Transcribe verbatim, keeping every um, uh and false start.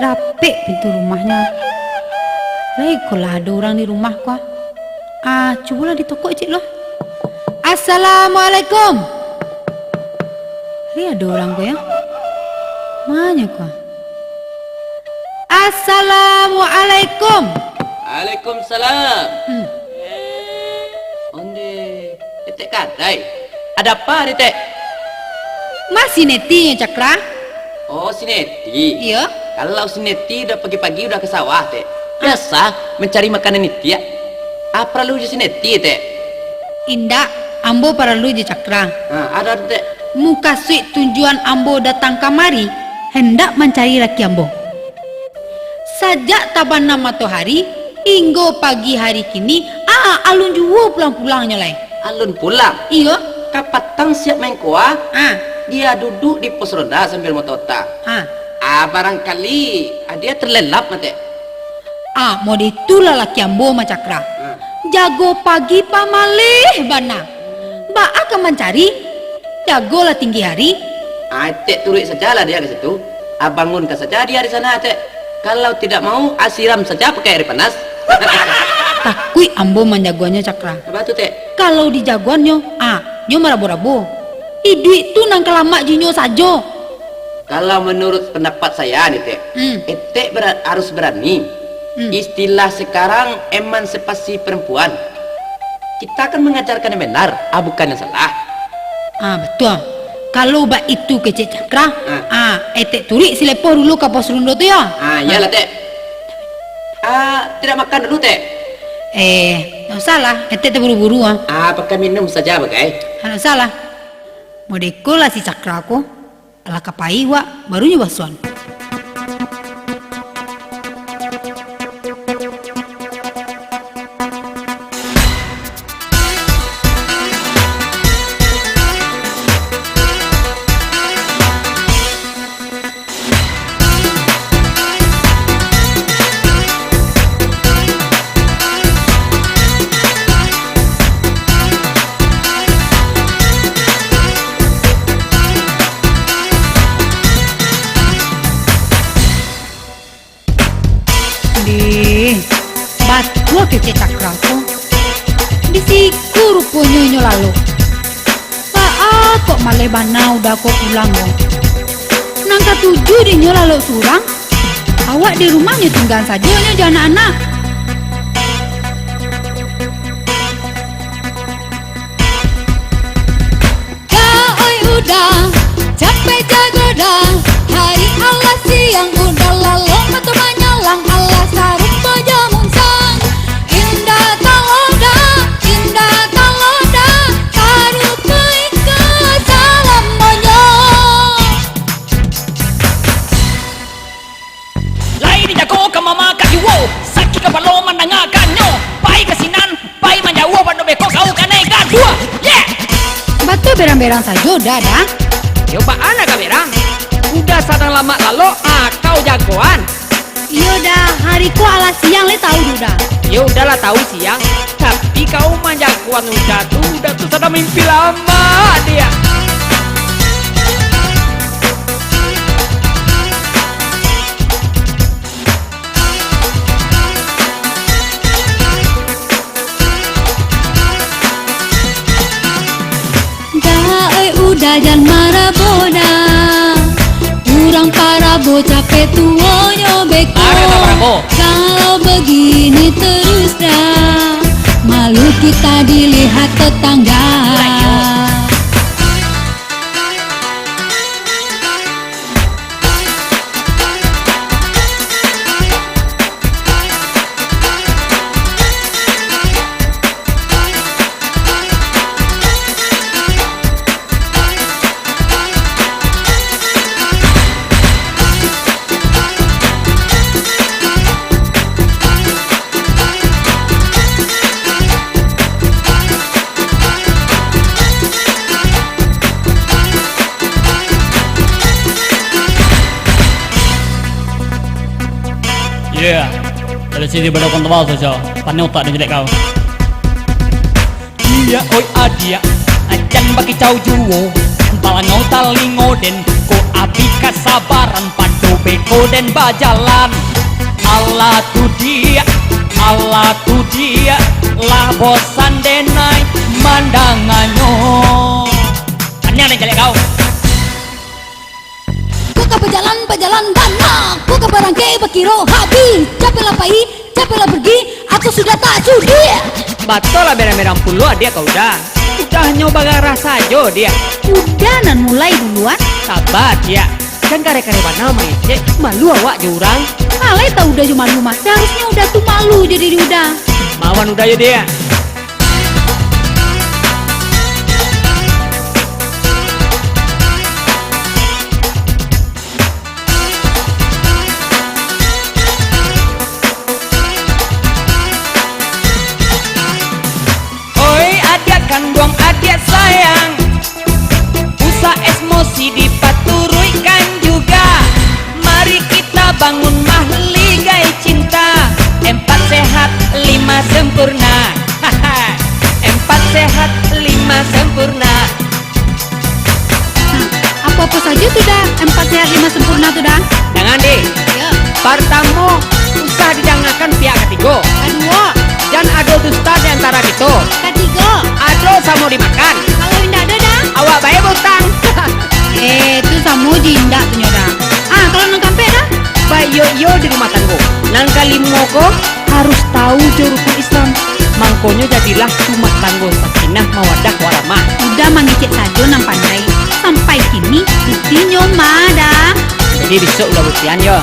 Rapek pintu rumahnyo. Lai ko lah ado urang di rumah ko. Ah, cubolah ditokok ciek lo. Assalamualaikum. Lai ado urang ko yo. Manyo ko? Assalamualaikum. Waalaikumsalam. Hmm. Onde, Etek Kadai. Ada apa, Etek? Mah si Neti nyo, Cakra? Oh, si Neti. Iyo. Kalau si Neti udah pagi-pagi udah ke sawah, Tek. Ah. Biasa mencari makanan itiak. Ah, paralu jo si Neti, Tek? Indak, ambo paralu jo Cakra. Ah, ada, Tek. Mukasuik tujuan ambo datang kamari, hendak mancari laki ambo. Sajak tabana matohari, hinggo pagi hari kini, ah, alun juo pulang-pulangnyo lai. Alun pulang? Iyo. Kapatang siap main koa, ah, dia duduk di pos ronda sambil motota. Ah. Ah, barangkali, ah, dia terlelap, Tek. Ah, mode itulah laki ambo mah, Cakra. Ah. Jago pagi pamaleh bana. Baa ka mancari, jagolah tinggi hari. Ah, Etek turuik sajalah dia ka situ. Ah, bangunkan saja dia di sana, Tek. Kalau tidak mau, ah, siram saja pakai air panas. Takuik ambo manjagoannyo, Cakra. Apa tu, Tek? Kalau dijagoannyo, ah, nyo marabo-rabo. Iduik tu nan ka lamak jo inyo sajo. Kalau menurut pendapat saya nih, Tek, hmm, Etek bera-, harus berani. Hmm. Istilah sekarang emansipasi perempuan. Kita kan mengajarkan yang benar, ah, bukan yang salah. Ah, batua. Kalau baitu kecek Cakra, ah, ah, Etek turuik si Lepoh dulu ka pos rundo tu yo. Ah, iyolah, Tek. Ah, tidak makan dulu, Tek? Eh, ndak usahlah, Etek taburu-buru ah. Ah, pakai minum saja, bagai. Ah, ndak usahlah. Mode iko lah si Cakra ko. Alah ka pai wak, baru nyo basuan. Deh, batua kecek Cakra ko. Di siko ruponyo inyo lalok. Baa kok maleh bana Uda ko pulang ko. Nan katuju dek nyo lalok surang, awak di rumah nyo tinggaan sajo nyo jo anak-anak. Da oi Uda, capek jago Da. Hari alah siang Uda lalok, mato manyalang alah sarupo jo munsang. Indak taloda, indak taloda, sarupo iko salamonyo. Lai dijago ka mama ka juo, sakik kapalo mandangakan nyo. Pai ka sinan, pai manjauah, pado beko kau kanai gaduah. Yeah! Batua berang-berang sajo Da, Da. Yo, baa nan ka berang? Uda sadang lamak lalok, ah, kau jagoan. Iyo Da, hari ko alah siang lai tau tu Da. Yo, Uda lah tau siang, tapi kau manjagoan Uda tu, Uda tu sadang mimpi lamak dia. Da oi Uda jan marabo Da. Urang parabo capek tuonyo beko. Kalau begini terus Da, malu kita dilihat tetangga. Yeah. Dari sini bada kon tebal saja. Panih otak dia jelek kau. Iya, oi adiak, ajan bakicau juo. Balangau talingo den, ko abih kasabaran pado Beko den bajalan, alah tu diak, alah tu diak, lah bosan denai mandanganyo. Tanyang den jalek kau. Ko ka bajalan, bajalan bana, ko ka barangkek bakiro habih, capeklah pai, capeklah pergi, aku sudah tak sudi. Batua lah berang-berang pulo adiak ka Uda. Uda hanyo bagarah sajo, Diak. Uda nan mulai duluan. Saba, Diak. Jan kareh-kareh bana mangecek, malu awak jo urang. Alai tau Uda jo malu mah, saharusnyo Uda tu malu jo diri Uda. Mawan Uda yo, Diak. Oi, adiak kanduang, adiak sayang, usah esmosi dipaturuikkan juga. Mari kita bangun mahligai cinta. Empat sehat, lima sempurna. Empat sehat, lima sempurna. Nah, apo-apo sajo tu, Da? Empat sehat lima sempurna tu, Da? Dangan, Dek. Yo. Partamo, usah didangakan pihak katigo. Kaduo. Jan ado dusta di antara kito. Katigo. Ado samo dimakan. Kalau indak ado, Da? Awak bae bautang. Eh, tu samo jo indak tu nyo, Da. Ah, kalau nan kampek, Da? Baiyo-iyo di rumah tanggo. Nan kalimo ko, harus tahu jo rukun Islam. Mangkonyo jadilah rumah tanggo sakinah mawadah warahmah. Uda mangecek sajo nan pandai. Sampai kini buktinyo ma, Da. Jadi bisuak Uda buktian yo.